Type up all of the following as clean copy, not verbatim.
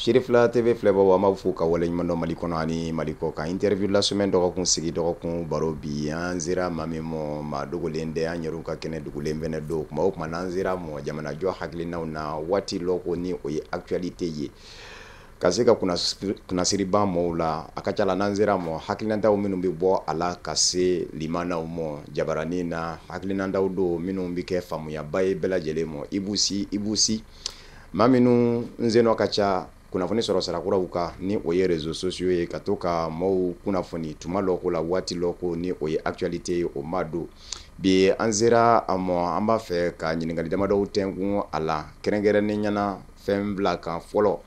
Sirifila TV filɛbaw, an b'aw fo ka waleɲuman dɔn Mali kɔnɔ ani Mali kɔ kan. Interview la semaine, dɔgɔkun sigi, dɔgɔkun baro, bi an sera maa min mɔ, maa dogolen tɛ, an yɛrɛw ka kɛnɛ dugulen fɛnɛ don. Kuma o kuma n'an sera mɔ, jamanajɔ hakilinaw na waati lɔ ko ni o ye actualité ye, ka se ka kunnasiri ban mɔɔw la, a ka ca la n'an sera mɔ, hakilinataw minnu bɛ bɔ a la ka se limanaw mɔ jabaranin na, hakilinataw don minnu bɛ kɛ faamuyaba ye bɛɛ lajɛlen mɔ. Ibou Sy, Ibou Sy, maa minnu n sennɔ ka ca kunnafoni sɔrɔ sarakuraw kan, ni o ye réseaux sociaux ye, ka to ka maaw kunnafoni tuma lɔ ko la, waati lɔ ko ni o ye actualité ye, o ma don. Bi an sera a mɔ, an b'a fɛ ka ɲininkali damadɔw tɛnkun a la, kɛrɛnkɛrɛnnen ɲɛna fɛn bila kan. Fɔlɔ,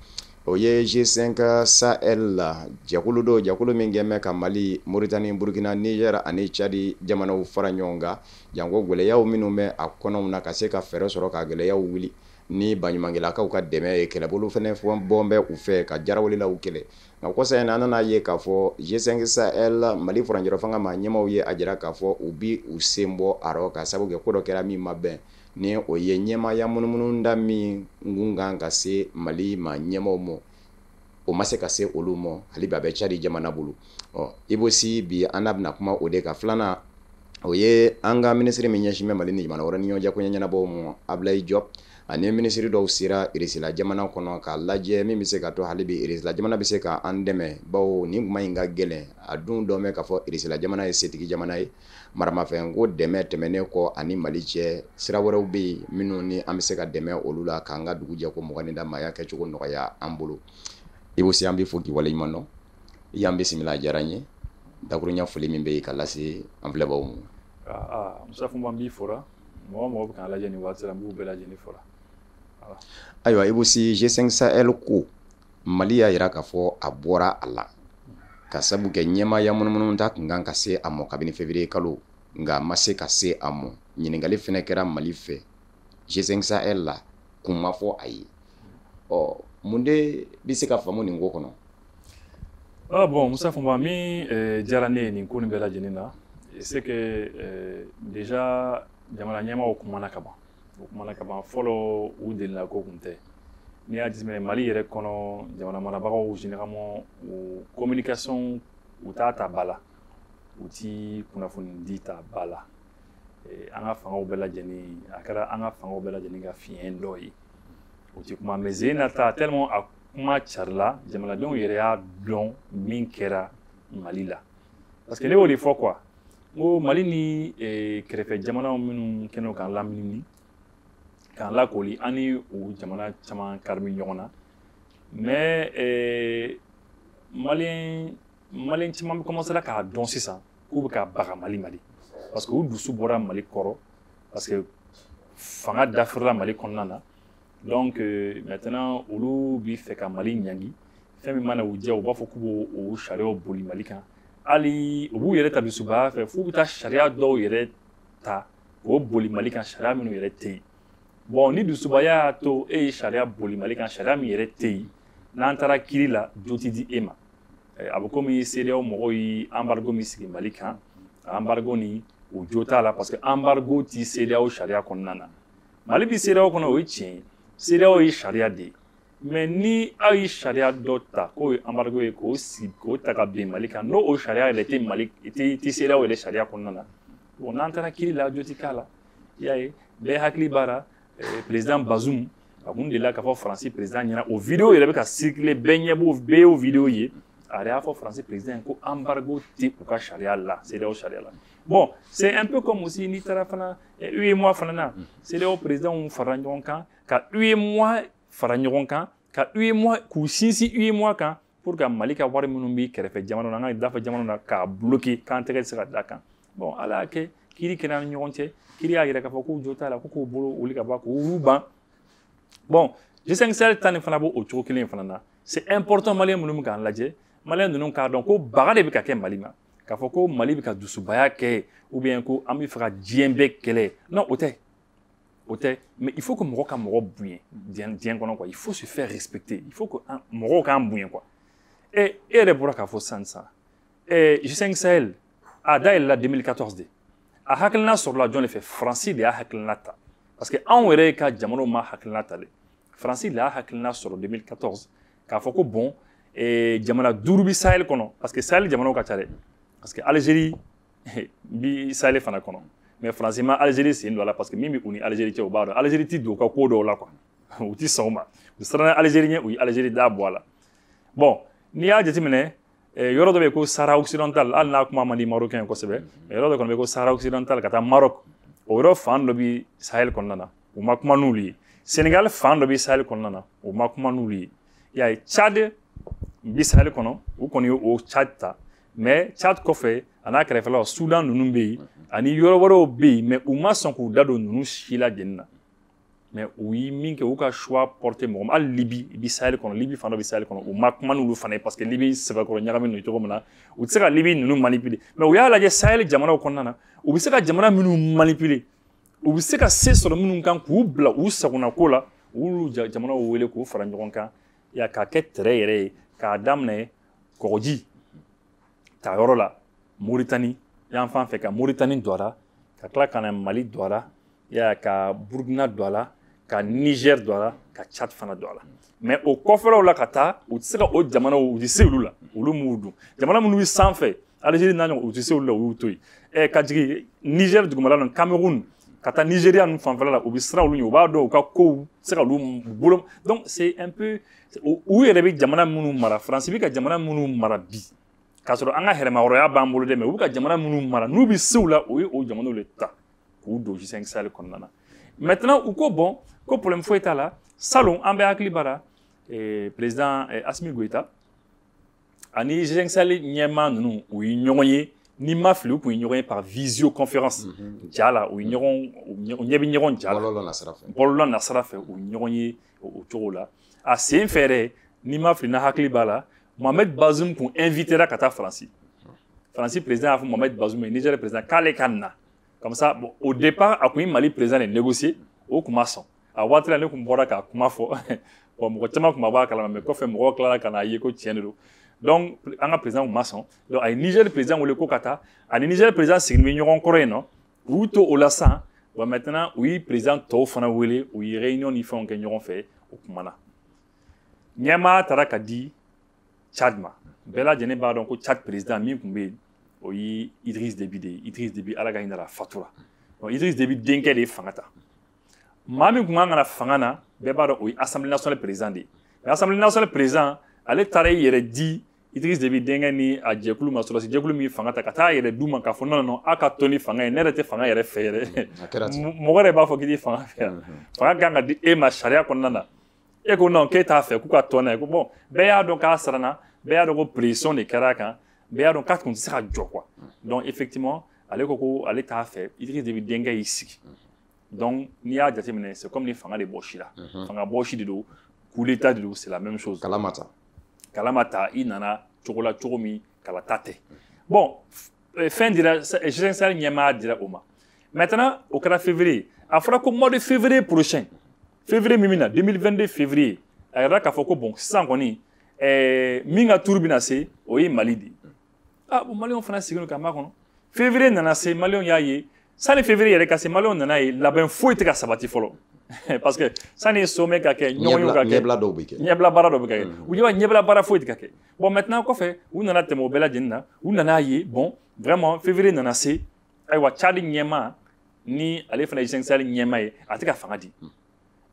o ye G5 Sahel la jɛkulu dɔ, jɛkulu min kɛn bɛ ka Mali, Mauritanie, Burkina, Niger ani Tchad jamanaw fara ɲɔgɔn kan, janko gɛlɛyaw minnu bɛ a kɔnɔw na, ka se ka fɛɛrɛ sɔrɔ ka gɛlɛyaw wuli ni baɲumankɛlakaw ka dɛmɛ ye. Kɛlɛbolo fɛnɛ bɔn bɛ u fɛ ka jarawelelaw kɛlɛ. Nka kɔsa in na, an nana ye k'a fɔ G5 Sahel, Mali furancɛrɔ fanga ma ɲɛmaw ye a jira k'a fɔ u bi u sen bɔ a rɔ, ka sababu kɛ ko dɔ kɛra min ma bɛn, ni o ye ɲɛmaaya munumunu min kun kan ka se Mali ma ɲɛmaw ma, o ma se ka se olu ma. Hali bi a bɛ Tchad jamana bolo. Ɔ Ibou Sy, bi an n'a bɛna kuma o de kan. Filanan, o ye an ka minisiri min ɲɛsin bɛ Mali ni jamana wɛrɛ ni ɲɔgɔn cɛ koɲɛ ɲɛnabɔw ma, Ablaye Diop, ani minisiri dɔw sera Irisila jamana kɔnɔ k'a lajɛ min bɛ se ka to hali bi Irisila jamana bɛ se ka an dɛmɛ, bawo nin kuma in ka gɛlɛn. A dun dɔn bɛ k'a fɔ Irisila jamana ye setigi jamana ye maramafɛn ko dɛmɛ tɛmɛnen kɔ ani Mali cɛ, sira wɛrɛw bɛ yen minnu ni an bɛ se ka dɛmɛ olu la k'an ka dugu jɛ ko 20 da maaya kɛcogo nɔgɔya an bolo. Ibou Sy, an bɛ fo k'i waleɲuman dɔn. I y'an bisimila, a diyara n ye. Dakuruɲɛ foli min bɛ yen ka lase an filɛbaw ma? Aa, Musa Fɔnba, n b'i fora. Mɔgɔ mɔgɔ bɛ k'an lajɛ nin waati la, n b'u bɛɛ lajɛlen fora. Ayiwa Ibou Sy, G5 Sahel ko, Mali y'a jira k'a fɔ a bɔra a la, ka sabu kɛ ɲɛmaaya munumunu ta kun kan ka se a ma kabini février kalo, nka a ma se ka se a ma. Ɲininkali fɛnɛ kɛra Mali fɛ G5 Sahel la, kun ma fɔ a ye. Ɔ mun de bɛ se ka faamu nin ko kɔnɔ? Ah bon, Musa Fɔnba, min diyara ne ye nin ko nin bɛɛ lajɛlen na, c'est que déjà jamana ɲɛmaaw kumana ka ban, u kumana ka ban. Fɔlɔ, u delila ko kun tɛ. N'i y'a jateminɛ Mali yɛrɛ kɔnɔ, jamana marabagaw, généralement u communication, u t'a ta ba la, u ti kunnafoni di ta ba la. An ka fangaw bɛɛ lajɛlen, a kɛra an ka fangaw bɛɛ lajɛlen ka fiɲɛ dɔ ye, u ti kuma. Mais zen na ta, tellement a kuma carila, jamanadenw yɛrɛ y'a dɔn min kɛra Mali la. Parce que ne y'o de fɔ quoi, n ko Mali ni kɛrɛfɛ jamanaw minnu kɛnɛ k'an lamini k'an lakoli, an ni o jamana caman kari bɛ ɲɔgɔn na. Mais malien caman bɛ commencé k'a dɔn sisan k'u bɛ ka baga Mali ma de, parce que u dusu bɔra Mali kɔrɔ, parce que fanga dafirila Mali kɔnɔna na. Donc maintenant olu b'i fɛ ka Mali ɲangi. Fɛn min mana u diya, u b'a fɔ k'u b'o o sariyaw boli Mali kan. Hali u b'u yɛrɛ ta dusubaya fɛ f'u bɛ taa sariya dɔw yɛrɛ ta k'o boli Mali kan, sariya minnu yɛrɛ tɛ yen. Bon, ni dusubaya y'a to e ye sariya boli Mali kan, sariya min yɛrɛ tɛ yen, n'an taara kiiri la, jo ti di e ma. A bɛ komi CEDEAO mɔgɔw ye embargo min sigi Mali kan, embargo ni o jo t'a la, parce que embargo ti CEDEAO sariya kɔnɔna na. Mali bi CEDEAO kɔnɔ, o ye tiɲɛ ye, CEDEAO ye sariya de ye. Mais ni aw ye sariya dɔ ta k'o ye embargo ye, k'o sigi, k'o ta ka bin Mali kan, n'o o sariya yɛrɛ tɛ Mali tɛ CEDEAO yɛrɛ sariya kɔnɔna na, bon, n'an taara kiiri la, jo ti k'a la. I y'a ye, bɛɛ hakili b'a la, président Bazoum a kun delila k'a fɔ Faransi président ɲɛna. O vidéo yɛrɛ bɛ ka circuler, bɛɛ ɲɛ b'o, bɛɛ y'o vidéo ye. A yɛrɛ y'a fɔ Faransi président ko embargo tɛ u ka sariya la, CEDEAO sariya la. Bon, c'est un peu comme aussi n'i taara fana UEMOA fana na, CEDEAO président farala ɲɔgɔn kan ka UEMOA fara ɲɔgɔn kan, ka UEMOA k'u sinsin UEMOA kan pour que Mali ka wari minnu bɛ kɛrɛfɛ jamanaw na, an ka dafɛ jamanaw na, k'a bloquer, k'an tɛgɛ tɛ se ka da kan. Bon, Ala y'a kɛ kiiri kɛra an ni ɲɔgɔn cɛ, kiiri y'a yira k'a fɔ k'u jo t'a la, ko k'u bolo wuli ka bɔ, k'u ban. Bon, G5 Sahel ta nin fana b'o cogo kelen in fana na. C'est important, malien minnu bɛ k'an lajɛ, malien ninnu k'a dɔn ko baga de bɛ ka kɛ Mali ma. K'a fɔ ko Mali bɛ ka dusubaya kɛ ou bien ko an bɛ fɛ ka diɲɛ bɛɛ kɛlɛ, non, o tɛ, o tɛ. Mais il faut que mɔgɔ ka mɔgɔ bonya diɲɛ kɔnɔ quoi. Il faut se faire respecter, il faut que mɔgɔw k'an bonya quoi. E e yɛrɛ bɔra k'a fɔ sisan sisan, G5 Sahel a dayɛlɛla 2014 de. A hakilina sɔrɔla jɔn de fɛ? Faransi de y'a hakilina ta, parce que anw yɛrɛ ka jamanaw ma hakilina ta dɛ. Faransi de y'a hakilina sɔrɔ 2014. K'a fɔ ko bon, jamana 5 bi Sahel kɔnɔ, parce que Sahel jamanaw ka ca dɛ, parce que Algérie bi Sahel fana kɔnɔ, mais Faransi ma Algérie sen don a la, parce que min bɛ u ni Algérie cɛ, u b'a dɔn Algérie ti don u ka ko dɔw la quoi. U ti sɔn o ma, u siranna Algérie ɲɛ, u ye Algérie da bɔ a la. Bon, n'i y'a jateminɛ, yɔrɔ dɔ bɛ yen ko Sahara occidental, hali n'a kuma man di Marocain ye kosɛbɛ, mais yɔrɔ dɔ kɔni bɛ yen ko Sahara occidental ka taa Maroc, o yɔrɔ fan dɔ bi Sahel kɔnɔna na, u ma kuma n'olu ye. Sénégal fan dɔ bi Sahel kɔnɔna na, u ma kuma n'olu ye. I y'a ye, Tchad bi Sahel kɔnɔ, u kɔni ye o Tchad ta, mais Tchad kɔfɛ a n'a kɛrɛfɛlaw, Soudan ninnu bɛ yen ani yɔrɔ wɛrɛw bɛ yen, mais u ma sɔn k'u da don ninnu si lajɛlen na. Mais u ye min kɛ, u ka choix porter mɔgɔ ma, hali Libye bi Sahel kɔnɔ, Libye fan dɔ bɛ Sahel kɔnɔ, u ma kuma n'olu fana ye, parce que Libye sɛbɛkɔrɔ ɲagaminen don cogo min na, u tɛ se ka Libye ninnu manipuler. Mais u y'a lajɛ Sahel jamanaw kɔnɔna na, u bɛ se ka jamana minnu manipuler, u bɛ se ka se sɔrɔ minnu kan k'u bila u sagona ko la, u y'olu jamanaw wele k'u fara ɲɔgɔn kan ya k'a kɛ tɛrɛ yɛrɛ ye, k'a daminɛ kɔgɔji ta yɔrɔ la, Mauritanie yan fan fɛ, ka Mauritanie don a la, ka tila ka na Mali don a la, ya ka Burkina don a la, ka Niger don a la, ka Tchad fana don a la. Mais o kɔfɛlaw la ka taa, u tɛ se ka o jamanaw, u tɛ se olu la, olu m'u dun. Jamana minnu bɛ sanfɛ, Algérie n'a ɲɔgɔn, u tɛ se olu la, u y'u to yen. Ka jigin Niger dugumala la, Cameroun, ka taa Nigéria ninnu fanfɛla la, u bɛ siran olu ɲɛ, u b'a dɔn u ka kow tɛ se ka olu bolo. Donc c'est un peu u yɛrɛ bɛ jamana minnu mara, Faransi bɛ ka jamana minnu mara bi, k'a sɔrɔ an ka hɛrɛmahɔrɔnya b'an bolo dɛ, mais u bɛ ka jamana minnu mara n'u bɛ se u la, o ye o jamanaw de ta k'u don G5 Sahel kɔnɔna na. Maintenant u ko bon, ko problème foyi t'a la. Salon an bɛ hakili b'a la, président Assimi Goïta ani G5 Sahel ɲɛmaa ninnu, u ye ɲɔgɔn ye, n'i ma fili, u tun ye ɲɔgɔn ye par visioconférence ja la, u ye ɲɔgɔn, u ɲɛ bɛ ɲɔgɔn ja la, bɔlɔlɔ nasira fɛ, bɔlɔlɔ nasira fɛ, u ye ɲɔgɔn ye o cogo la. A sen fɛ yɛrɛ, n'i ma fili, n'a hakili b'a la, Mohamed Bazoum tun invité ka taa Faransi. Faransi président y'a fɔ Mohamed Bazoum ye, Niger président, k'ale ka na comme ça. Bon, au départ a kun ye Mali président de négocier, o kun ma sɔn. A waati la ne kun bɔra k'a kuma fɔ, bon, mɔgɔ caman kun ma bɔ a kalama, mais kɔfɛ mɔgɔw tilala ka n'a ye ko tiɲɛ de don. Donc an ka président kun ma sɔn, donc a ye Niger président wele ko ka taa, ani Niger président sigilen bɛ ɲɔgɔn kɔrɔ yen nɔ, u y'u to o la sisan. Bon, maintenant u ye président tɔw fana wele, u ye réunion ni fɛnw kɛ ɲɔgɔn fɛ, o kumana. Ɲɛmaa taara ka di Tchad ma. Bɛɛ lajɛlen b'a dɔn ko Tchad président min tun bɛ yen, o ye Idriss Déby de ye. Idriss Déby, Ala ka hinɛ la, fatura. Donc Idriss Déby denkɛ de ye fanga ta. Maa min tun kan ka na fanga na, bɛɛ b'a dɔn o ye Assemblée nationale président de ye. Mais Assemblée nationale président, ale taara i yɛrɛ di Idriss Déby denkɛ ni a jɛkulu ma, sɔrɔdasi jɛkulu min fanga ta, ka taa yɛrɛ d'u ma k'a fɔ non non, aw ka to ni fanga ye, ne yɛrɛ tɛ fanga yɛrɛ fɛ yɛrɛ. Mɔgɔ yɛrɛ b'a fɔ k'i tɛ fanga fɛ, fanga kan ka di e ma sariya kɔnɔna na, e ko non, k'e t'a fɛ, k'u ka tɔn n'a ye. Ko bon, bɛɛ y'a dɔn k'a siranna, bɛɛ y'a dɔn ko pression de kɛra a kan, bɛɛ y'a dɔn k'a tun tɛ se ka jɔ quoi. Donc effectivement ale ko ko ale t'a fɛ. Idriss Déby denkɛ y'i sigi. Donc n'i y'a jateminɛ, c'est comme ni fanga de bɔsira, fanga bɔsi de don, coup d'état de don, c'est la même chose. Kala ma ta. Kala ma ta, i nana cogo la cogo min, kala ta tɛ. Bon, fɛn dira, G5 Sahel ɲɛmaa dira o ma. Maintenant o kɛra février, a fɔra ko mois de février prochain, février min bɛ na, 2022 février, a yɛrɛ k'a fɔ ko bon, sisan kɔni min ka tour bɛna se, o ye Mali de ye. Ah bon, Maliyɛnw fana sigilen don ka makɔnɔ. Février nana se, Maliyɛnw y'a ye, sani février yɛrɛ ka se, Maliyɛnw nana ye labɛn foyi tɛ ka sabati fɔlɔ, parce que sani sommet ka kɛ, ɲɔgɔnyew ka kɛ, ɲɛbila dɔw bɛ kɛ, ɲɛbila baara dɔw bɛ ka kɛ, u ɲɛ b'a ɲɛbila baara foyi tɛ ka kɛ. Bon, maintenant kɔfɛ u nana tɛmɛ o bɛɛ lajɛlen na, u nana ye bon, vraiment février nana se, ayiwa, Tchad ɲɛmaa ni ale fana ye G5 Sahel ɲɛmaa ye, a tɛ ka fanga di,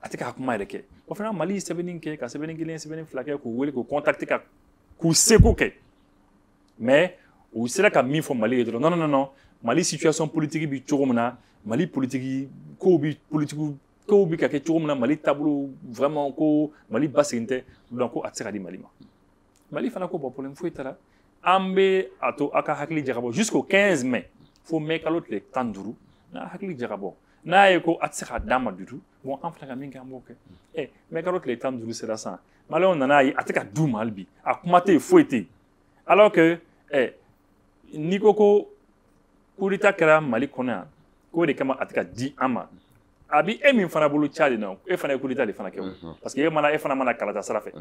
a tɛ ka kuma yɛrɛ kɛ. O fana Mali ye sɛbɛnni kɛ, ka sɛbɛnni kelen, sɛbɛnni fila kɛ, k'u wele, k'u contacter, ka k'u seko kɛ, mais u sera ka min fɔ Mali ye dɔrɔn, non non non, Mali situation politique bi cogo min na, Mali politique kow bi, politique kow bi ka kɛ cogo min na, Mali taabolo vraiment, ko Mali basigi tɛ, donc ko a tɛ se ka di Mali ma. Mali fana ko bon, problème foyi t'a la, an bɛ a to aw ka hakili jagabɔ jusqu'au 15 mai, fo mai kalo tile 15, n'a hakili jagabɔ, n'a ye ko a tɛ se k'a d'an ma du tout, bon, an fana ka min kɛ, an b'o kɛ. Ɛ, mai kalo tile 15 sera sisan, Maliyɛnw nana ye a tɛ ka d'u ma hali bi, a kuma tɛ yen, foyi tɛ yen, alors que n'i ko ko coup d'état kɛra Mali kɔnɔ yan, k'o de kama a tɛ ka di an ma, a bi e min fana bolo Tchad na, e fana ye coup d'état de fana kɛ o, parce que e mana, e fana mana kalata sira fɛ,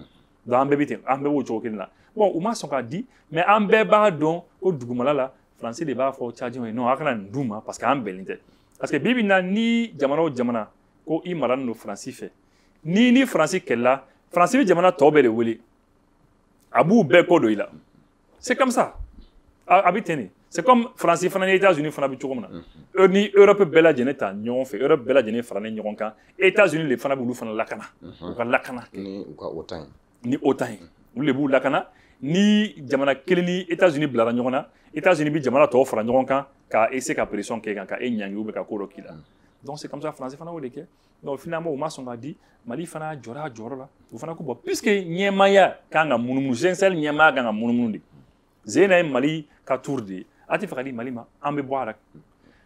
donc an bɛɛ bɛ ten, an bɛɛ b'o cogo kelen na. Bon, u ma sɔn k'a di, mais an bɛɛ b'a dɔn ko dugumala la, Faransi de b'a fɔ Tchadiens ye non, a kana nin d'u ma, parce que an bɛnnen tɛ. Parce que bi bi in na, ni jamana o jamana ko i maralen don Faransi fɛ, ni Faransi kɛlɛla, Faransi bɛ jamana tɔw bɛɛ de wele. A b'u bɛɛ kɔ don i la. C'est comme ça. A bɛ ten de. C'est comme Faransi fana ni États-Unis fana bɛ cogo min na. Ni Europe bɛɛ lajɛlen ta ɲɔgɔn fɛ, Europe bɛɛ lajɛlen faralen ɲɔgɔn kan, États-Unis de fana b'olu fana lakana. U ka lakana. Ni u ka OTAN ye. Ni OTAN ye. Olu de b'u lakana. Ni jamana kelen ni États-Unis bilara ɲɔgɔn na, États-Unis bɛ jamana tɔw fara ɲɔgɔn kan ka essayer ka pression kɛ kan, ka e ɲangi ou bien ka ko dɔ k'i la. Donc c'est comme ça Faransi fana y'o de kɛ. Donc finalement u ma sɔn ka di, Mali fana jɔra a jɔyɔrɔ la. U fana ko bon, puisque ɲɛmaaya kan ka munumunu, G5 Sahel ɲɛmaaya kan ka munumunu de. Zena ye Mali ka tour de ye. A tɛ fɛ ka di Mali ma, an bɛ bɔ a la.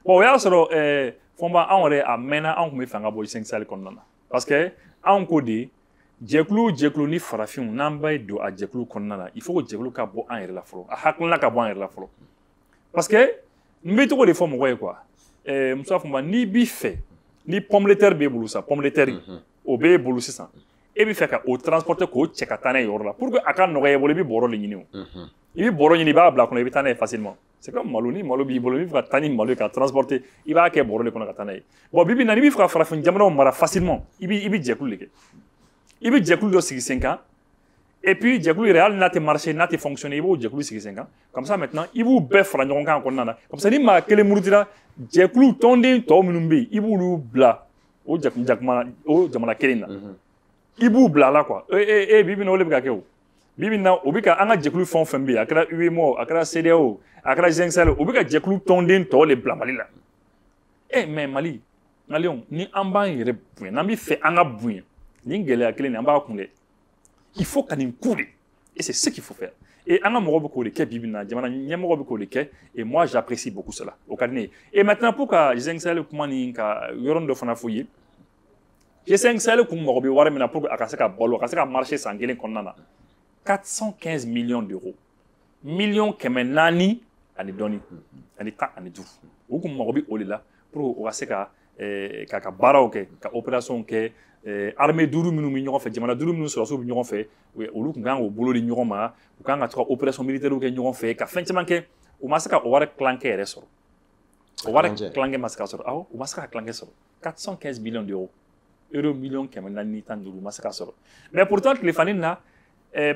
Bon, o y'a sɔrɔ Fɔnba, anw yɛrɛ a mɛnna, anw tun bɛ fɛ an ka bɔ G5 Sahel kɔnɔna na. Parce que anw ko de, jɛkulu o jɛkulu ni farafinw n'an bɛ don a jɛkulu kɔnɔna na, il faut que jɛkulu ka bɔ an yɛrɛ la fɔlɔ, a hakilina ka bɔ an yɛrɛ la fɔlɔ. Parce que n bɛ tɔgɔ de fɔ mɔgɔ ye quoi. Musa Fɔnba, n'i b'i fɛ, ni pomme de terre b'e bolo sisan, pomme de terre o b'e bolo sisan, e bɛ fɛ ka o transporter k'o cɛ ka taa n'a ye yɔrɔ la, pour que a ka nɔgɔya i bolo, i bɛ bɔrɔ de ɲini o. I bɛ bɔrɔ ɲini, i b'a bila a kɔnɔ, i bɛ taa n'a ye facilement. C'est comme malo, ni malo b'i bolo, i bɛ fɛ ka taa ni malo ye ka transporter, i b'a kɛ bɔrɔ de kɔnɔ ka taa n'a ye. Bon, bi bi in na, n'i bɛ fɛ ka farafin jamanaw mara facilement, i bɛ jɛkulu de kɛ. I bɛ jɛkulu dɔ sigi sen kan, et puis jɛkulu yɛrɛ, hali n'a tɛ marcher, n'a tɛ fonctionner, i b'o jɛkulu sigi sen kan. Comme ça maintenant, i b'u bɛɛ fara ɲɔgɔn kan a kɔnɔna na. Comme ça, ni maa kelen murutira, jɛkulu tɔnden tɔw minnu bɛ yen, i b'olu bila o jakuma o jamana kelen na. I b'u bila a la quoi. E bi bi in na, o de bɛ ka kɛ o. Bi bi in na, o bɛ ka an ka jɛkulu fɛn o fɛn bɛ yen, a kɛra UEMOA, a kɛra CEDEAO, a kɛra G5 Sahel, o bɛ ka jɛkulu tɔnden tɔw de bila Mali la. E mais Mali, Maliyɛnw, ni an b'an yɛrɛ bonya, n'an bɛ fɛ an ka bonya, nin gɛlɛya kelen nin, an b'a kun dɛ. Il faut ka nin ku de. Et c'est ce qu'il faut faire. Et an ka mɔgɔw bɛ k'o de kɛ bi bi in na, jamana ɲɛmɔgɔ bɛ k'o de kɛ, et moi j'apprécie beaucoup cela. O ka di ne ye. Et maintenant, pour ka G5 Sahel kuma nin ka yɔrɔnin dɔ fana f'u ye. G5 Sahel kun mago bɛ wari min na pour que a ka se ka balo, a ka se ka marcher san kelen kɔnɔna na, 415 millions d'euros. 400 millions ani dɔɔni, ani 15. U kun mago bɛ o de la pour que u ka se ka ka baaraw kɛ, ka opération kɛ, armée duuru minnu bɛ ɲɔgɔn fɛ, jamana duuru minnu sɔrɔdasiw bɛ ɲɔgɔn fɛ, olu tun kan k'u bolo di ɲɔgɔn ma, u kan ka to ka opération militaire kɛ ɲɔgɔn fɛ, ka fɛn caman kɛ. U ma se ka o wari tilancɛ yɛrɛ sɔrɔ. O wari tilancɛ ma se ka sɔrɔ. Awɔ, u ma se ka tilancɛ sɔrɔ. 415 millions d'euros. Euro 415 millions, u ma se ka sɔrɔ. Mais pourtant, tile na,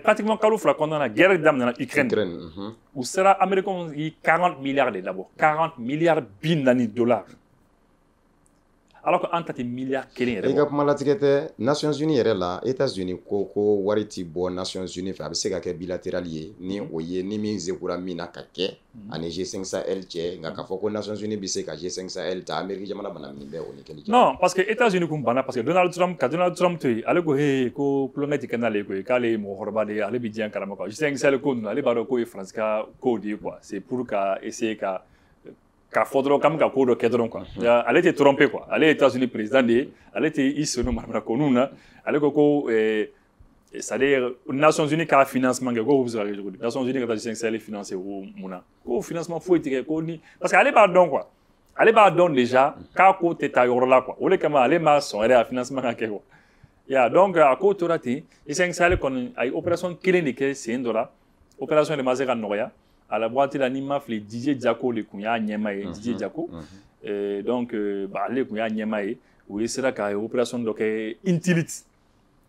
pratiquement kalo 2 kɔnɔna na, guerre daminɛna Ukraine. U sera Américains ye 40 milliards de labɔ. 40 milliards 40 dollars. Alors que an ta tɛ miliyari kelen yɛrɛ. I ka kuma latigɛ tɛ. Nations Unies yɛrɛ la, États-Unis ko wari ti bɔ Nations Unies fɛ, a bɛ se ka kɛ bilatéral ye, ni o ye ni min sekura min na ka kɛ ani G5 Sahel cɛ. Nka k'a fɔ ko Nations Unies bɛ se ka G5 Sahel ta, Amérique jamana bana min bɛ o ni kɛli cɛ. Non, parce que États-Unis kun banna, parce que Donald Trump, ka Donald Trump to yen, ale ko he, ko tulonkɛ tɛ kɛ n'ale ye koyi, k'ale ye mɔgɔkɔrɔba de ye, ale bɛ diɲɛ kalama quoi. G5 Sahel ko ninnu, ale b'a dɔn k'o ye Faransi ka kow de ye quoi. C'est pour ka essayer ka k'a fɔ dɔrɔn k'an bɛ ka ko dɔ kɛ dɔrɔn quoi. Ale tɛ tromper quoi. Ale ye États-Unis président de ye, ale tɛ i sen don manamana ko ninnu na. Ale ko c'est-à-dire Nations Unies ka financement kɛ, ko bɛ se ka kɛ cogo di? Nations Unies ka taa G5 Sahel financer ko mun na? Ko financement foyi tɛ kɛ ko ni, parce que ale b'a dɔn quoi. Ale b'a dɔn déjà k'a ko tɛ taa yɔrɔ la quoi. O de kama ale ma sɔn yɛrɛ a financement ka kɛ quoi. Ya, donc a ko tora ten. G5 Sahel kɔni, a ye opération kelen de kɛ sen dɔ la. Opération de ma se ka nɔgɔya. A la waati la, n'i ma fili, Didier Djako de tun y'a ɲɛmaa ye, Didier Djako. Donc bah, ale tun y'a ɲɛmaa ye. U ye sera ka opération dɔ kɛ Intilit.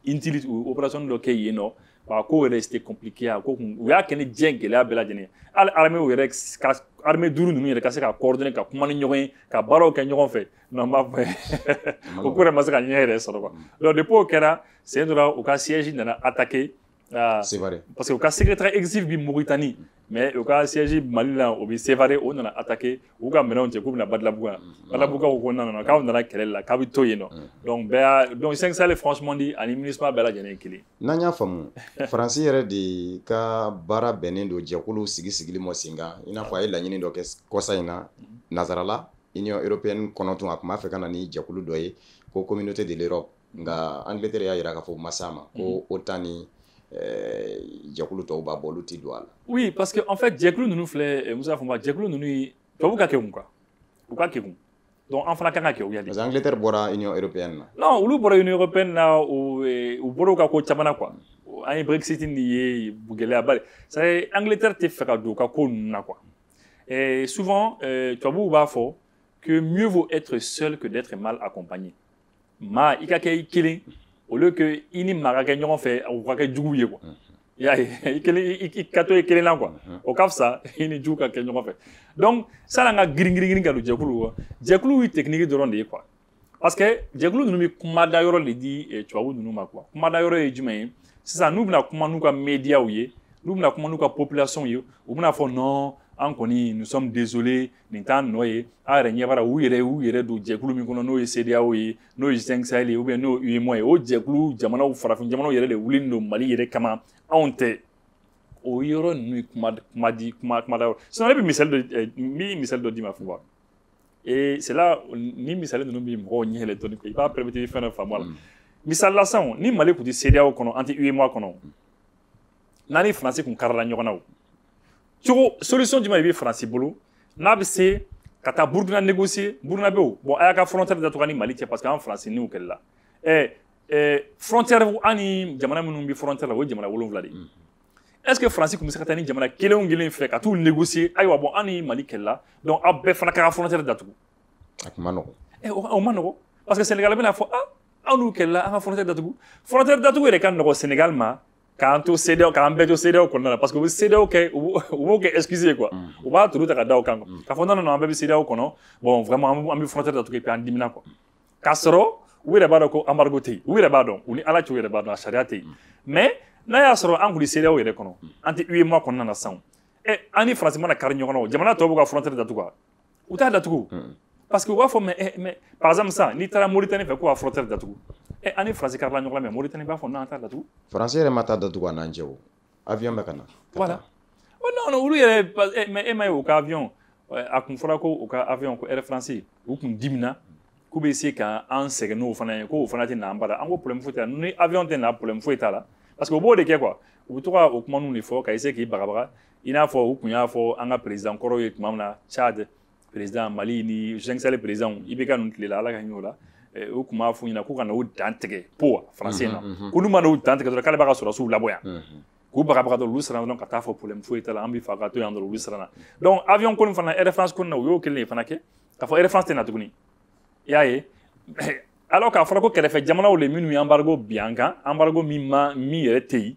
Intilit, u ye opération dɔ kɛ yen nɔ. Bah, ko yɛrɛ c'était compliqué, a ko kun u y'a kɛ ni diɲɛ gɛlɛya bɛɛ lajɛlen ye. Hali armée yɛrɛ ka armée duuru ninnu yɛrɛ ka se ka coordonner, ka kuma ni ɲɔgɔn ye, ka baaraw kɛ ɲɔgɔn fɛ. Non, n b'a fɔ o ko yɛrɛ ma se ka ɲɛ yɛrɛ sɔrɔ quoi. Donc depuis o kɛra, sen dɔ la, u ka siège nana attaquer. Ah, Sévaré. Parce que u ka secrétaire exécutif bi Mauritanie, mais u ka siège Mali la, o bi Sévaré, o nana attaquer, u ka minɛnw cɛ k'u bɛna Badalabugu yan. Badalabugu ko non, non, non, k'aw nana kɛlɛ la, k'a bɛ to yen nɔ. Donc bɛɛ y'a donc 5 Sahel, franchement dit, ani MINUSMA bɛɛ lajɛlen ye kelen. N'an y'a faamu, Faransi yɛrɛ de ka baara bɛnnen don jɛkulu sigi sigili ma sen kan, i n'a fɔ a ye laɲini dɔ kɛ kɔsa in na Nazarala, Union européenne kɔnɔ tun, a tun b'a fɛ ka na ni jɛkulu dɔ ye ko Communauté de l'Europe, nka Angleterre y'a jira k'a fɔ o ma s'a ma, ko OTAN ni jɛkulu tɔw b'a bɔ, olu ti don a la. Oui, parce que en fait, jɛkulu ninnu filɛ, Musa Fɔnba, jɛkulu ninnu ye tubabu ka kɛ kun quoi. U ka kɛ kun. Donc an fana kan ka kɛ o yali. Parce que Angleterre bɔra Union européenne na. Non, olu bɔra Union européenne na, u bɔra u ka ko caman na quoi. An ye Brexit nin ye, gɛlɛyaba de. C'est à dire Angleterre tɛ fɛ ka don u ka ko ninnu na quoi. Et souvent, tubabuw b'a fɔ que mieux vaut être seul que d'être mal accompagné. Maa i ka kɛ i kelen au lieu que i ni maa ka kɛ ɲɔgɔn fɛ, u ka kɛ jugu ye quoi. I y'a ye, i kelen i ka to i kelen na quoi, o ka fisa i ni jugu ka kɛ ɲɔgɔn fɛ. Donc sanni an ka girin girin girin ka don jɛkulu kɔ, jɛkulu ye technique dɔrɔn de ye quoi, parce que jɛkulu ninnu bɛ kumada yɔrɔ de di tubabu ninnu ma quoi. Kumada yɔrɔ ye jumɛn ye? Sisan n'u bɛna kuma n'u ka médiaw ye, n'u bɛna kuma n'u ka population ye, u bɛna fɔ non, an kɔni, nous sommes désolés, nin t'an nɔ ye. An yɛrɛ ɲɛ b'a la, u yɛrɛ y'u yɛrɛ don jɛkulu min kɔnɔ, n'o ye CEDEAO ye, n'o ye G5 Sahel ye, ou bien n'o ye UEMOA ye, o jɛkulu jamanaw, farafin jamanaw yɛrɛ de wulilen don Mali yɛrɛ kama, anw tɛ. O yɔrɔ ninnu ye kuma kuma di kuma kuma da yɔrɔ. Sinon ne bɛ misali dɔ, n bɛ misali dɔ d'i ma Fɔnba, et c'est là ni misali ninnu bɛ mɔgɔw ɲɛ yɛlɛ dɔɔni quoi, i b'a permettre i bɛ fɛn dɔ faamu a la. Misali la sisan, ni Mali tun tɛ CEDEAO kɔnɔ, an tɛ UEMOA kɔnɔ, n'an ni Faransi tun karila ɲɔgɔn na, o cogo solution jumɛn de bɛ Faransi bolo n'a bɛ se ka taa Burukina négocier? Burukina bɛ o bon, a y'a ka frontière datugu ni Mali cɛ, parce que an Faransi n'u kɛlɛla. Frontière, an ni jamana minnu bɛ frontière la, o ye jamana 7 de ye. Est ce que Faransi tun bɛ se ka taa ni jamana kelen o kelen fɛ ka t'u négocier: ayiwa bon, an ni Mali kɛlɛla, donc aw bɛɛ fana ka ka frontière datugu? A tun ma nɔgɔn. O ma nɔgɔn, parce que Sénégal bɛna fɔ: ah, aw n'u kɛlɛla, an ka frontière datugu. Frontière datugu yɛrɛ ka nɔgɔn Sénégal ma k'an to CEDEAO, k'an bɛɛ to CEDEAO kɔnɔna na, parce que u bɛ CEDEAO kɛ, u b'o kɛ excuse ye quoi, u b'a turu ta ka da o kan k'a fɔ non non non, an bɛɛ bɛ CEDEAO kɔnɔ, bon vraiment an bɛ frontière datugu et puis an dimina quoi. K'a sɔrɔ u yɛrɛ b'a dɔn ko embargo tɛ yen, u yɛrɛ b'a dɔn, u ni Ala cɛ, u yɛrɛ b'a dɔn a sariya tɛ yen. Mais n'a y'a sɔrɔ an kun tɛ CEDEAO yɛrɛ kɔnɔ, an tɛ UEMOA kɔnɔna na sisan, an ni Faransi mana kari ɲɔgɔn na, o jamana tɔw b'u ka frontière datugu wa? U t'a datugu, parce que u b'a fɔ mais par exemple sisan, n'i taara Mauritanie fɛ k'u ka frontière datugu, an ni Faransi karila ɲɔgɔn na, mais Mauritanie b'a fɔ non, an t'a datugu. Faransi yɛrɛ ma taa datugu a n'an cɛ, o avion bɛ ka na. Voilà. Oh non non, olu yɛrɛ, mais e ma ye u ka avion, a kun fɔra ko u ka avion, ko Air France, u kun dimina k'u bɛ se ka an sɛgɛn n'o fana ye, k'o fana tɛ na an bara. An ko problème foyi t'a la, ni avion tɛ na, problème foyi t'a la, parce que u b'o de kɛ quoi, u bɛ to ka o kumaninw de fɔ ka essayer k'i bagabaga, i n'a fɔ u kun y'a fɔ an ka président kɔrɔw ye tuma min na, Tchad président, Mali ni G5 Sahel président, IBK ninnu tile la, Ala ka hinɛ o la, u kun b'a f'u ɲɛna k'u ka na u dan tigɛ po français na, ko n'u ma n'u dan tigɛ dɔrɔn, k'ale b'a ka sɔrɔdasiw labɔ yan k'u bagabaga dɔrɔn. Olu siranna dɔrɔn ka taa fɔ problème foyi t'a la, an bɛ fɛ ka to yan dɔrɔn, olu siranna. Donc avion ko nin fana, Air France ko nin na, u y'o kelen de fana kɛ k'a fɔ Air France tɛ na tuguni, i y'a ye, alors k'a fɔra ko kɛrɛfɛ jamanaw de minnu ye embargo bin an kan, embargo min ma min yɛrɛ tɛ yen,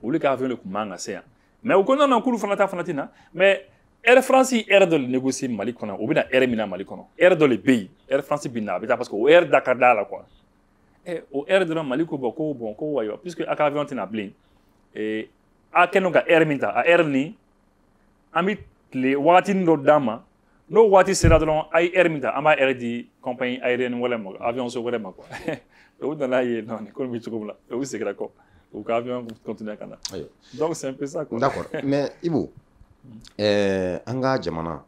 olu ka avion de tun man ka se yan. Mais u ko non non, k'olu fana ta fana tɛ na. Mais Air France heure dɔ de négocier Mali kɔnɔ, u bɛna heure min na Mali kɔnɔ, heure dɔ de bɛ yen, Air France bɛ na, a bɛ taa, parce que o heure da ka d'a la quoi. O heure dɔrɔn, Mali ko bon, ko bon, ko ayiwa, puisque a ka avion tɛ na bilen, a kɛlen don ka heure min ta, a heure nin, an bɛ tile wagatinin dɔ d'an ma, n'o waati sera dɔrɔn, a ye heure min ta, an b'a heure di compagnie aérienne wɛrɛ ma, avion so wɛrɛ ma quoi. U nana ye non, nin ko nin bɛ cogo min na, u seginna kɔ, u ka avion continuer ka na. Donc c'est un peu ça quoi. D'accord, mais Ibou, an ka jamana,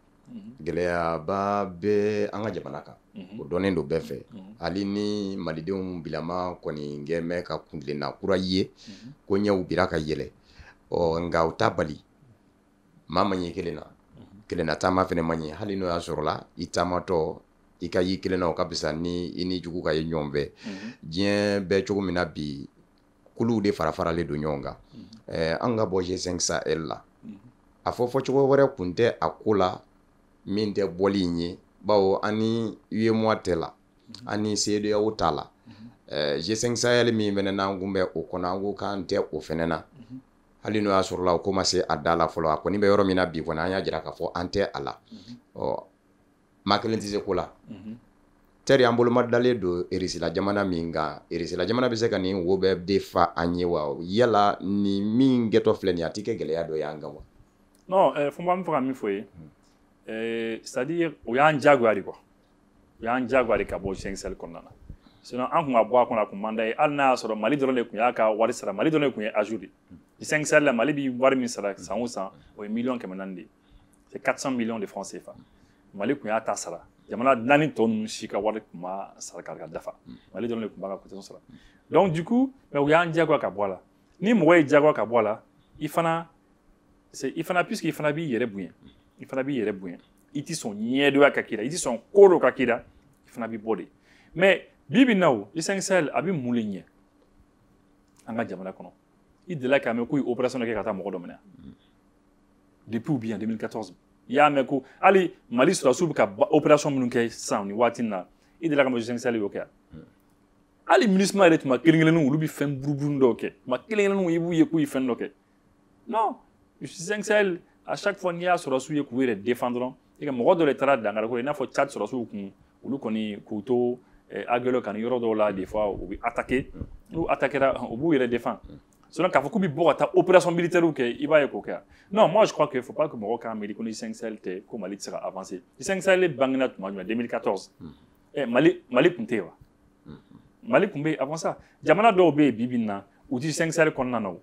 gɛlɛyaba bɛ an ka jamana kan, o dɔnnen don bɛɛ fɛ. Hali ni malidenw bilama kɔni kɛn bɛ ka kuntilenna kura ye, ko ɲɛw bira ka yɛlɛ, ɔ nka o t'a bali maa ma ɲɛ kelen na, kelenna taama fɛnɛ ma ɲɛ. Hali n'o y'a sɔrɔ la i taamatɔ i ka y'i kelen na, o ka fisa ni i ni jugu ka ye ɲɔgɔn fɛ. Diɲɛ bɛɛ cogo min na bi, kuluw de fara faralen don ɲɔgɔn kan. An ka bɔ G5 Sahel la, a fɔ fɔcogo wɛrɛ kun tɛ a ko la min tɛ bɔli in ye, bawo an ni UEMOA tɛ la, an ni CEDEAO t'a la. G5 Sahel min fɛnɛ n'an kun bɛ o kɔnɔ, an ko k'an tɛ o fɛnɛ na, hali n'o y'a sɔrɔ la o ko ma se a da la fɔlɔ. A kɔni bɛ yɔrɔ min na bi kɔni, an y'a jira k'a fɔ an tɛ a la. Ɔ maa kelen tɛ se ko la tɛri, an boloma dalen don Erisila jamana min kan, Erisila jamana bɛ se ka nin wo bɛɛ de fa an ye wa? Yala nin min kɛtɔ filɛ nin ye, a ti kɛ gɛlɛya dɔ ye an kan wa? Non, Fɔnba, n bɛ fɛ ka min fɔ ye, c'est à dire o y'an diyagoya de quoi, o y'an diyagoya de ka bɔ G5 Sahel kɔnɔna na. Sinon an kun ka bɔ a kɔnɔ, a kun man d'a ye, hali n'a y'a sɔrɔ Mali dɔrɔn de kun y'a ka wari sara, Mali dɔrɔn de kun ye ajout de G5 Sahel la. Mali bi wari min sara san o san, o ye miliyɔn 400 de ye, c'est 400 millions de francs CFA. Mali kun y'a ta sara, jamana naani tɔ ninnu si ka wari kun ma sara ka dafa, Mali dɔrɔn de kun b'a ka cotisation sara. Donc du coup, mais u y'an diyagoya ka bɔ a la. Ni mɔgɔ ye diyagoya ka bɔ a la, i fana c'est i fana, puisque i fana b'i yɛrɛ bonya, i fana b'i yɛrɛ bonya, i ti sɔn ɲɛdoya ka k'i la, i ti sɔn ko dɔ ka k'i la, i fana b'i bɔ de. Mais bi bi in na, o G5 Sahel a bɛ mun de ɲɛ an ka jamana kɔnɔ? I delila k'a mɛn k'u ye opération dɔ kɛ ka taa mɔgɔ dɔ minɛ depuis ou bien 2014? I y'a mɛn ko hali Mali sɔrɔdasiw bɛ ka opération minnu kɛ sisan nin waati in na, i delila ka mɛn G5 Sahel y'o kɛ? Hali MINUSMA yɛrɛ, tuma kelen kelenninw, olu bɛ fɛn buruburu dɔw kɛ, tuma kelen kelenninw i b'u ye k'u ye fɛn dɔ kɛ. Non, G5 Sahel, à chaque fois n'i y'a sɔrɔsiw ye k'u yɛrɛ défendre dɔrɔn, i ka mɔgɔ dɔ de taara dankari ko la, i n'a fɔ Tchad sɔrɔsiw kun, olu kɔni k'u to Aguelhok kan yɔrɔ dɔw la, des fois u bɛ attaquer, n'u attaquera, u b'u yɛrɛ défendre. Sinon k'a fɔ k'u bɛ bɔ ka taa opération militaire kɛ, i b'a ye k'o kɛ. Non, moi je crois que faut pas que mɔgɔw k'a miiri ko ni G5 Sahel tɛ ko Mali tɛ se ka avancer. G5 Sahel bangena tuma jumɛn? 2014. Mali tun tɛ yen wa? Mali tun bɛ yen avant ça. Jamana dɔw bɛ yen bi bi in na, u tɛ G5 Sahel kɔnɔna na o.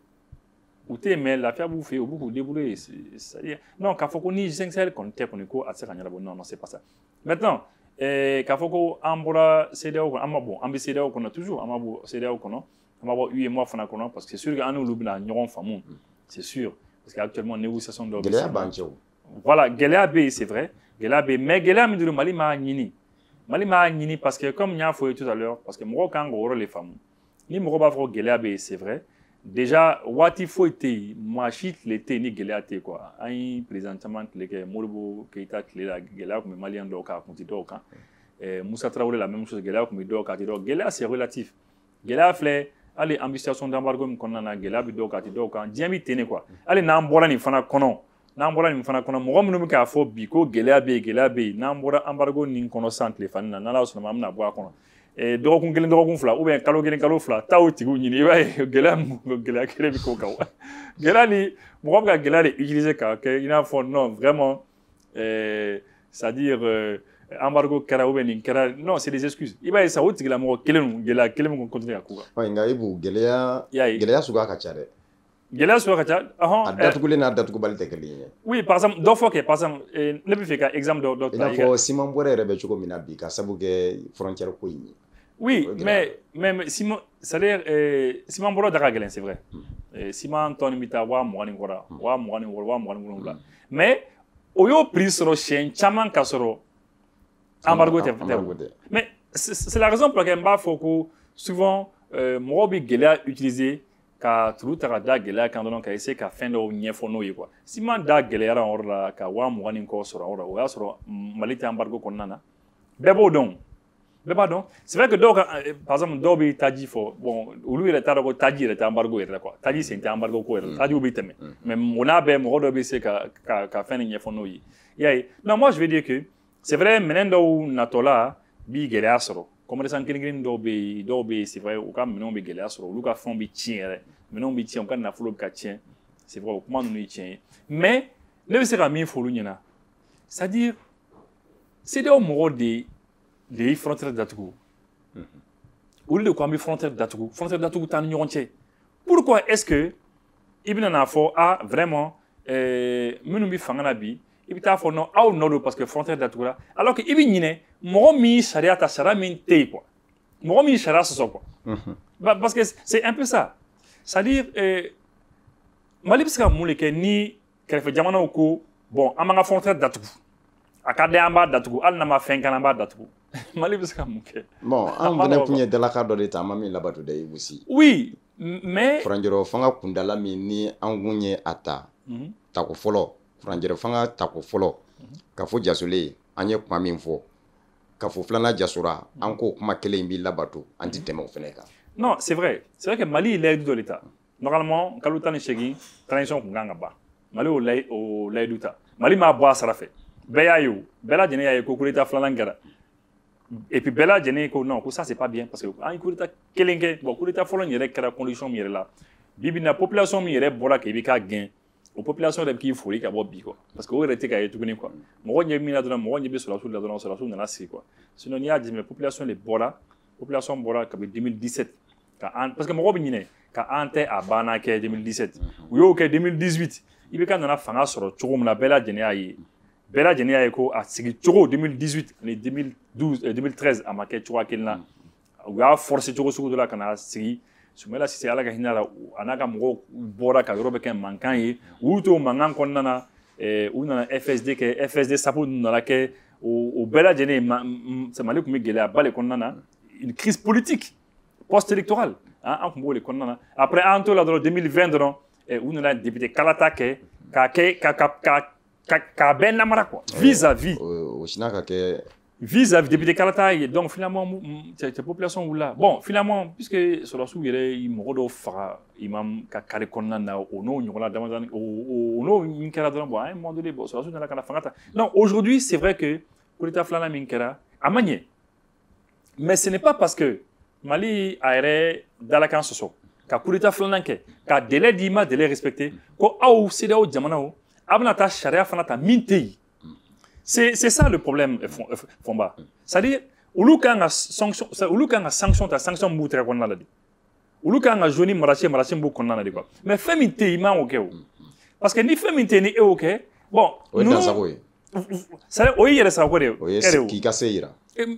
U tɛ yen, mais lafiya b'u fɛ yen, u b'u k'u débrouiller. C'est-à-dire non, k'a fɔ ko ni G5 Sahel kɔni tɛ kɔni ko a tɛ se ka ɲɛnabɔ, non non, c'est pas ça. Maintenant, k'a fɔ ko an bɔra CEDEAO kɔnɔ, an ma bɔ, an bɛ CEDEAO kɔnɔ toujours, an ma bɔ CEDEAO kɔnɔ, an ma bɔ UEMOA fana kɔnɔ, parce que c'est sûr que an n'olu bɛna ɲɔgɔn faamu, c'est sûr, parce que actuellement négociation dɔw bɛ Gɛlɛya b'an cɛ o. Voilà, gɛlɛya bɛ yen, c'est vrai, gɛlɛya bɛ yen, mais gɛlɛya min don, Mali m'a ɲini. Mali m'a ɲini parce que comme n y'a fɔ ye tout à l'heure, parce que mɔgɔw kan k'o yɔrɔ de faamu. Ni mɔgɔ b'a fɔ ko gɛlɛya bɛ yen, c'est vrai. Déjà waati foyi tɛ yen, maa si tile tɛ yen ni gɛlɛya tɛ yen quoi. An ye président caman tile kɛ, Modibo Keyita tile la, gɛlɛya tun bɛ maliyɛn dɔw kan, a kun tɛ dɔw kan. Musa Tarawele, la même chose, gɛlɛya tun bɛ dɔw kan, a tɛ dɔw. Gɛlɛya, c'est relatif. Gɛlɛya filɛ, hali an bɛ situation d'embargo min kɔnɔna na, gɛlɛya bɛ dɔw kan, a tɛ dɔw kan. Diɲɛ bɛ ten de quoi. Hali n'an bɔra nin fana kɔnɔ, n'an bɔra nin fana kɔnɔ, mɔgɔ minnu bɛ k'a fɔ bi ko gɛlɛya bɛ yen, gɛlɛya bɛ yen, n'an bɔra embargo nin kɔnɔ sisan tile fani na, n'Ala sɔnna ma, an bɛna bɔ a kɔnɔ. Dɔgɔkun kelen, dɔgɔkun fila, ou bien kalo kelen, kalo fila, taa o tigiw ɲini, i b'a ye gɛlɛya min, gɛlɛya kelen bɛ k'o kan. Gɛlɛya ni mɔgɔ bɛ ka gɛlɛya de utiliser k'a kɛ i n'a fɔ non, vraiment, c'est-à-dire embargo kɛra ou bien nin kɛra, non, c'est des excuses. I b'a ye sisan o tigilamɔgɔ kelen ninnu, gɛlɛya kelen min continuer ka k'u kan. Ɔ, nka Ibu, gɛlɛya I y'a ye. Gɛlɛya suguya ka ca dɛ. Gɛlɛya suguya ka ca, ɔhɔn. A datugulen n'a datugubali tɛ kelen ye. Oui, par exemple dɔ fɔ kɛ, par exemple ne bɛ fɛ ka exemple dɔ I ta. n'a fɔ siman bɔrɛ yɛrɛ bɛ cogo min na bi, ka sabu kɛ frontière ko in ye. Oui, O gɛlɛya. mais ciment, c'est-à-dire ciment bɔrɔ da ka gɛlɛn, c'est vrai. Ciment tɔni bɛ taa 20 000 ni kɔ la, 26 000, 27 000. Mais o y'o prix sɔrɔ siɲɛ caman ka sɔrɔ embargo tɛ. Embargo tɛ. Mais c'est la raison pour laquelle n b'a fɔ ko souvent mɔgɔw bɛ gɛlɛya utiliser ka turu ta ka da gɛlɛya kan dɔrɔn, ka essayer ka fɛn dɔw ɲɛfɔ n'o ye quoi. Ciment da gɛlɛyara o yɔrɔ la ka 20 000 ni kɔ sɔrɔ o yɔrɔ la, o y'a sɔrɔ Mali tɛ embargo kɔnɔna na. Bɛɛ b'o dɔn. Bɛɛ b'a dɔn. C'est vrai que dɔw ka par exemple dɔw bɛ taji fɔ, bon, olu yɛrɛ t'a dɔn ko taji yɛrɛ tɛ embargo yɛrɛ la quoi. Taji sen tɛ embargo ko yɛrɛ la. Tajiw bɛ tɛmɛ. Mais mun n'a bɛɛ, mɔgɔ dɔ bɛ se ka fɛn nin ɲɛfɔ n'o ye. I y'a ye. Non, moi je veux dire que c'est vrai, minɛn dɔw natɔla bi gɛlɛya sɔrɔ. Commerçant kelen kelen dɔw bɛ yen, dɔw bɛ yen, c'est vrai, u ka minɛnw bɛ gɛlɛya sɔrɔ, olu ka fɛnw bɛ tiɲɛ yɛrɛ. Minɛnw bɛ tiɲɛ, u ka nafolo bɛ ka tiɲɛ. C'est vrai, o kuma ninnu ye tiɲɛ ye. Mais ne bɛ se ka min fɔ olu ɲɛna, c'est-à-dire CEDEAO mɔgɔw de ye frontière datugu. Olu de ko an bɛ frontière datugu, frontière datugu t'an ni ɲɔgɔn cɛ. Pourquoi est-ce que i bɛna n'a fɔ ah vraiment, minnu bɛ fanga na bi, i bɛ taa fɔ non, aw nɔ don parce que frontière datugura, alors que i bɛ ɲinɛ mɔgɔ min ye sariya ta, sariya min tɛ yen quoi, mɔgɔ min ye sariya sɔsɔ quoi. Bah, parce que c'est un peu ça, c'est-à-dire Mali bɛ se ka mun de kɛ ni kɛrɛfɛ jamanaw ko bon, an b'an ka frontière datugu, a ka di an b'a datugu, hali n'an ma fɛn k'an, an b'a datugu, Mali bɛ se ka mun kɛ? Bon, A an ma fana nɔgɔn kun quoi. ye dalakan dɔ de ta, an ma min labato dɛ, Ibu Si. Oui, mais Furancɛrɔ fanga kundala min ni an kun ye a ta tako fɔlɔ, furancɛrɔ fanga tako fɔlɔ, ka fɔ Jasole, an ye kuma min fɔ ka fɔ filanan jasora, an k'o kuma kelen in b'i labato, an ti tɛmɛ o fɛnɛ kan. Non, c'est vrai. C'est vrai que Mali ye layidu dɔ de ta. Normalement, kalo 18 transition kun kan ka ban. Mali y'o o layidu ta. Mali m'a bɔ a sara fɛ. Bɛɛ y'a ye o. Bɛɛ lajɛlen y'a ye ko coup d'état filanan kɛra. Et puis bɛɛ lajɛlen ko non, ko ça c'est pas bien parce que an ye coup d'état kelen kɛ. Bon, coup d'état fɔlɔ in yɛrɛ kɛra condition min yɛrɛ la. Bi bi in na, population min yɛrɛ bɔra k'i bɛ k'a gɛn, o population yɛrɛ bɛ k'i fori ka bɔ bi quoi. Parce que o yɛrɛ tɛ ka ye tuguni quoi. Mɔgɔ ɲɛ bɛ min na dɔrɔn, mɔgɔ ɲɛ bɛ sɔrɔdasiw la dɔrɔn, sɔrɔdasiw nana sigi quoi. Sinon n'i y'a jateminɛ, population de bɔra, population bɔra kabi 2017 ka an, parce que mɔgɔw bɛ ɲinɛ ka an tɛ a banna kɛ 2017, u y'o kɛ 2018, IBK nana fanga sɔrɔ cogo min na, bɛɛ lajɛlen y'a ye, bɛɛ lajɛlen y'a ye ko a sigi cogo 2018 ani 2012, 2013 a ma kɛ cogoya kelen na. U y'a forcer cogo sugu dɔ la ka na sigi. Soumaïla Cissé, Ala ka hinɛ la, a n'a ka mɔgɔw bɔra ka yɔrɔ bɛ kɛ mankan ye. U y'u to mankan kɔnɔna na, u nana FSD kɛ, FSD sapo nana kɛ, o bɛɛ lajɛlen Mali tun bɛ gɛlɛyaba de kɔnɔna na, une crise politique post-électorale, an tun b'o de kɔnɔna na. Après an t'o la dɔrɔn, 2020 dɔrɔn, u nana député kalata kɛ k'a kɛ ka ka ka ka k'a bɛɛ namara quoi, vis-à-vis. O sinna ka kɛ Vis-à-vis député kalata ye. Donc finalement, cette population wulila. Bon, finalement, puisque sɔrɔdasiw yɛrɛ ye mɔgɔ dɔw faga imam ka carré kɔnɔna na, o n'o ɲɔgɔnna damadɔni, o n'o min kɛra dɔrɔn, bon, à un moment donné, bon, sɔrɔdasiw nana ka na fanga ta. Donc aujourd'hui, c'est vrai que coup d'état filanan min kɛra, a ma ɲɛ, mais ce n'est pas parce que Mali a yɛrɛ dalakan sɔsɔ ka coup d'état filanan kɛ, ka délai di, ma délai respecté, ko aw CEDEAO jamanaw, a bɛna taa sariya fana ta min tɛ yen. C'est ça le problème, Fomba. C'est-à-dire, olu kan ka sanction, olu kan ka sanction ta, sanction b'u tɛgɛ kɔnɔna la de. Olu kan ka jouer ni marché, marché b'u kɔnɔna na de quoi. Mais fɛn min tɛ yen, i man k'o kɛ o. Parce que ni fɛn min tɛ yen, ni e y'o kɛ, bon. O ye dansago ye. C'est-à-dire, o y'i yɛrɛ sago de ye. O ye k'i ka se yira.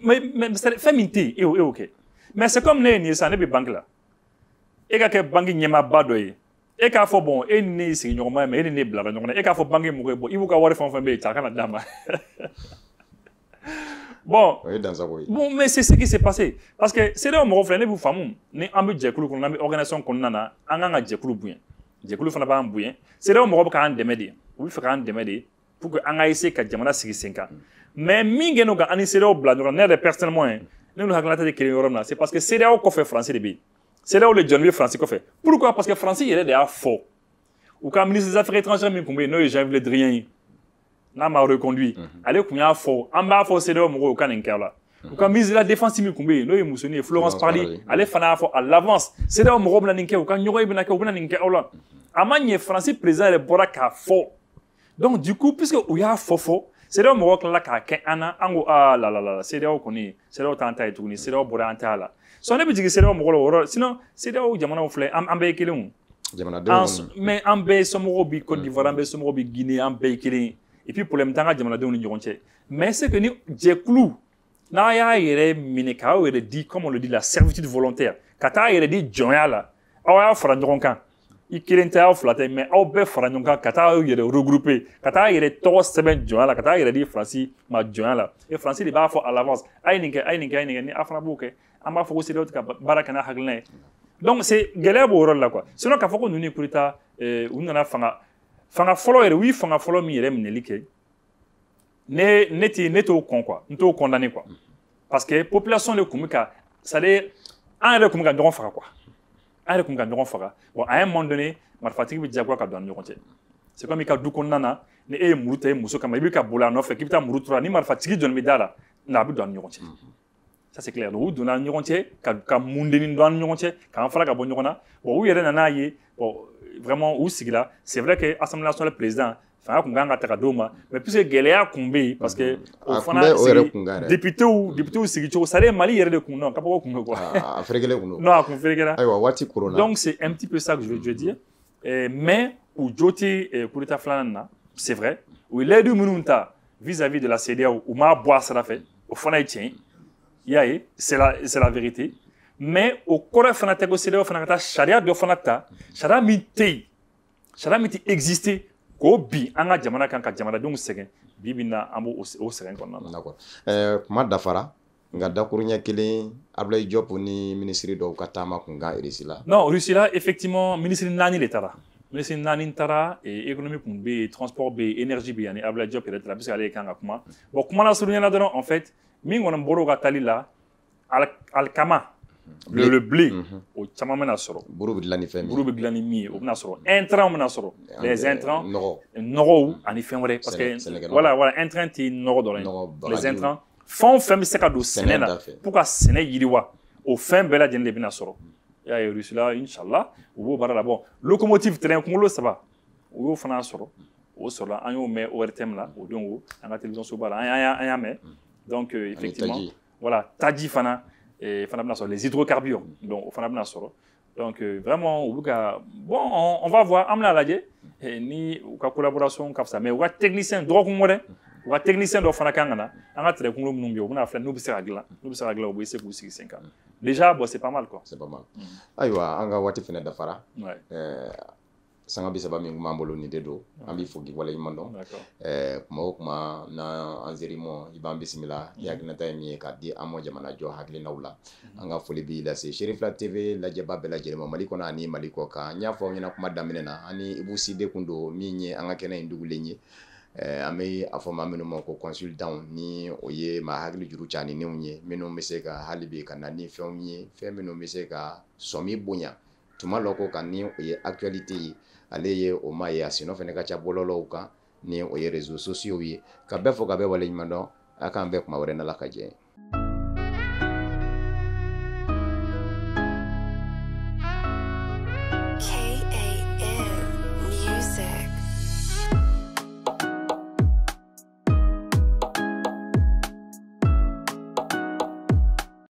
Mais fɛn min tɛ yen, e y'o kɛ. Mais c'est comme ne ye nin ye sisan, ne bɛ banque la. E ka kɛ banque ɲɛmaaba dɔ ye. E k'a fɔ, bon, e ni ne ye sigiɲɔgɔnma ye, mais e ni ne bilara ɲɔgɔn na. E k'a fɔ banque mɔgɔ ye, bon, i b'u ka wari fɛn o fɛn bɛ yen, cɛ, a kana d'a ma. Bon. O ye dansago ye. Bon, mais c'est ce qui s'est passé. Parce que CEDEAO mɔgɔw filɛ, ne b'u faamu. Ni an bɛ jɛkulu kɔnɔ, n'an bɛ organisation kɔnɔna na, an kan ka jɛkulu bonya. Jɛkulu fana b'an bonya. CEDEAO mɔgɔw bɛ k'an dɛmɛ de. U bɛ fɛ k'an dɛmɛ de pour que an ka essayer ka jamana sigi sen kan. Mais min kɛlen don ka an ni CEDEAO bila ɲɔgɔn na, ne yɛrɛ personnellement ye, ne n'u hakilinata tɛ kelen yɔrɔ min na, c'est parce que CEDEAO kɔfɛ, Faransi de bɛ yen. CEDEAO de jɔlen bɛ Faransi kɔfɛ. Pourquoi? Parce que Faransi yɛrɛ de y'a fɔ. U ka ministre des Affaires étrangères min tun bɛ yen, n'o ye Jean-Yves Le Drian ye, n'a ma reconduit, ale tun y'a fɔ, an b'a fɔ CEDEAO mɔgɔw ka nin kɛ la. U ka ministre de la Défense min tun bɛ yen, n'o ye musonin ye, Florence Parly, ale fana y'a fɔ à l'avance, CEDEAO mɔgɔw bɛna nin kɛ, u ka ɲɔgɔn ye bɛna kɛ, u bɛna nin kɛ aw la. A ma ɲɛ, Faransi président yɛrɛ bɔra k'a fɔ. Donc du coup, puisque u y'a fɔ, CEDEAO mɔgɔw tilala k'a kɛ an na, an ko aa la la la, CEDEAO kɔni, CEDEAO t'an ta ye tuguni, CEDEAO bɔra an ta la. So ne bɛ jigin CEDEAO mɔgɔw la o yɔrɔ, sinon CEDEAO jamanaw filɛ, an bɛɛ ye kelen o. Jamanadenw. Mais an bɛɛ somɔgɔw bi Côte d'Ivoire, an bɛɛ somɔgɔw bi Guinée, an bɛɛ ye kelen ye. Et puis problème t'an ka jamanadenw ni ɲɔgɔn cɛ. Mais c'est que ni jɛkulu n'a y'a yɛrɛ minɛ k'aw yɛrɛ di, comme on le dit, la servitude volontaire, ka taa yɛrɛ di jɔnya la, aw y'a fara ɲɔgɔn kan. I kelen tɛ, aw fila tɛ, mais aw bɛɛ fara ɲɔgɔn kan ka taa aw yɛrɛ regrouper, ka taa yɛrɛ tɔgɔ sɛbɛn jɔnya la, ka taa yɛrɛ di Faransi ma jɔnya la. Et Faransi de b'a fɔ à l'avance, a ye nin kɛ, a ye nin kɛ, a ye nin kɛ, ni aw fana b'o kɛ, an b'a fɔ ko CEDEAO tɛ ka baara kɛ n'a hakilina ye. Donc c'est gɛlɛya b'o yɔrɔ la quoi. Sinon k'a fɔ ko ninnu ye coup d'état, u nana fanga fɔlɔ yɛrɛ, u ye fanga fɔlɔ min yɛrɛ minɛli kɛ, ne ti ne t'o kɔn quoi, n t'o condamner quoi. Parce que population de tun bɛ ka, c'est à dire an yɛrɛ tun bɛ ka ɲɔgɔn faga quoi. An yɛrɛ tun bɛ ka ɲɔgɔn faga. Bon, à un moment donné, marifatigi bɛ diyagoya ka don an ni ɲɔgɔn cɛ. C'est comme i ka du kɔnɔna na, ni e ye muru ta i muso kama, i bɛ ka boli a nɔfɛ k'i bɛ taa muru turu, ni marifatigi jɔn bɛ da la, nka a bɛ don an ni ɲɔgɔn cɛ. Ça c'est clair. Donc u donna an ni ɲɔgɔn cɛ ka mundenni don an ni ɲɔgɔn cɛ, k'an fara ka bɔ ɲɔgɔn na. Bon, u yɛrɛ nana ye, bon, vraiment u sigila. C'est vrai que Assemblée nationale président fanga tun kan ka ta ka d'o ma, mais puisque gɛlɛya tun bɛ yen, parce que o fana député sigi cogo, c'est à dire Mali yɛrɛ de kun, non, kabako kun bɛ quoi. A ferekelen kun don. Non, a kun ferekela. Ayiwa, waati koronna. Donc c'est un petit peu ça que je veux dire. Mais u jo tɛ coup d'état filanan na, c'est vrai. U ye layidu minnu ta vis-à-vis de la CEDEAO, u m'a bɔ a sira fɛ, o fana ye tiɲɛ ye. I y'a ye, c'est la vérité. Mais o kɔrɔ fana tɛ ko CEDEAO fana ka taa sariya dɔ fana ta, sariya min tɛ yen, sariya min tɛ exister, k'o bin an ka jamana kan, ka jamanadenw sɛgɛn. Bi bi in na, an b'o o sɛgɛn kɔnɔna na. D'accord. Kuma dafara, nka dakuruɲɛ kelen, Abdoulaye Diop ni minisiri dɔw ka taama kun kan Russie la. Non, Russie la, effectivement, minisiri naani de taara. Minisiri naani taara, économie kun bɛ yen, transport bɛ yen, énergie bɛ yen, ani Abdoulaye Diop yɛrɛ taara, puisque ale kan ka kuma. Bon, kuma lasurunya la dɔrɔn, en fait, min kɔni bɔra o ka taali la, alikama, le blé, o caman bɛna sɔrɔ. Buru bɛ dilan ni fɛn min. Buru bɛ dilan ni min ye, o bɛna sɔrɔ. Intrant bɛna sɔrɔ. Les intrants. Nɔgɔ. Nɔgɔw ani fɛn wɛrɛ. Parce que voilà, intrant tɛ nɔgɔ dɔrɔn ye. Les intrants, fɛn o fɛn bɛ se ka don sɛnɛ la pour ka sɛnɛ yiriwa, o fɛn bɛɛ lajɛlen de bɛna sɔrɔ. I y'a ye, Russie la, inchallah, u b'o baara la. Bon, locomotive, train kunkolo saba, u y'o fana sɔrɔ. O sɔrɔla, an y'o mɛn ORTM la o don, an ka télévision soba la, an y'a mɛn. Donc effectivement, voilà, taji fana bɛna sɔrɔ, les hydrocarbures, donc o fana bɛna sɔrɔ. Donc vraiment, u bɛ ka, bon, on va voir, an bɛna lajɛ ni u ka collaboration ka fisa. Mais u ka technicien, dɔgɔkun wɛrɛ, u ka technicien dɔ fana kan ka na an ka train kunkolo minnu bɛ yen, u bɛna filɛ n'u bɛ se ka dilan, n'u bɛ se ka dilan, u bɛ se k'u sigi sen kan. Déjà, bon, c'est pas mal quoi. C'est pas mal. Ayiwa, an ka waati fana dafara. Sanga 30 min kun b'an bolo, nin de don. An b'i fo k'i waleɲuman dɔn. Kuma o kuma n'an an ser'i ma, i b'an bisimila. I hakilinata ye min ye k'a di an ma jamana jɔ hakilinaw la, an ka foli b'i lase Cherifla TV lajɛba bɛɛ lajɛlen ma, Mali kɔnɔ ani Mali kɔ kan. N y'a fɔ aw ɲɛna kuma daminɛ na, ani Ibou Sidé kun don, min ye an ka kɛnɛ in dugulen ye. An bɛ a fɔ maa minnu ma ko consultant, ni o ye maa hakili juru caninenw ye, minnu bɛ se ka hali bi ka na ni fɛnw ye, fɛn minnu bɛ se ka sɔmi bonya tuma dɔ ko kan, ni o ye actualité ye. Ale ye o maa ye, a senɔ fana ka ca bɔlɔlɔw kan, ni o ye réseaux sociaux ye. Ka bɛɛ fɔ, ka bɛɛ waleɲuman dɔn. A k'an bɛɛ kuma wɛrɛ n'Ala ka jɛ.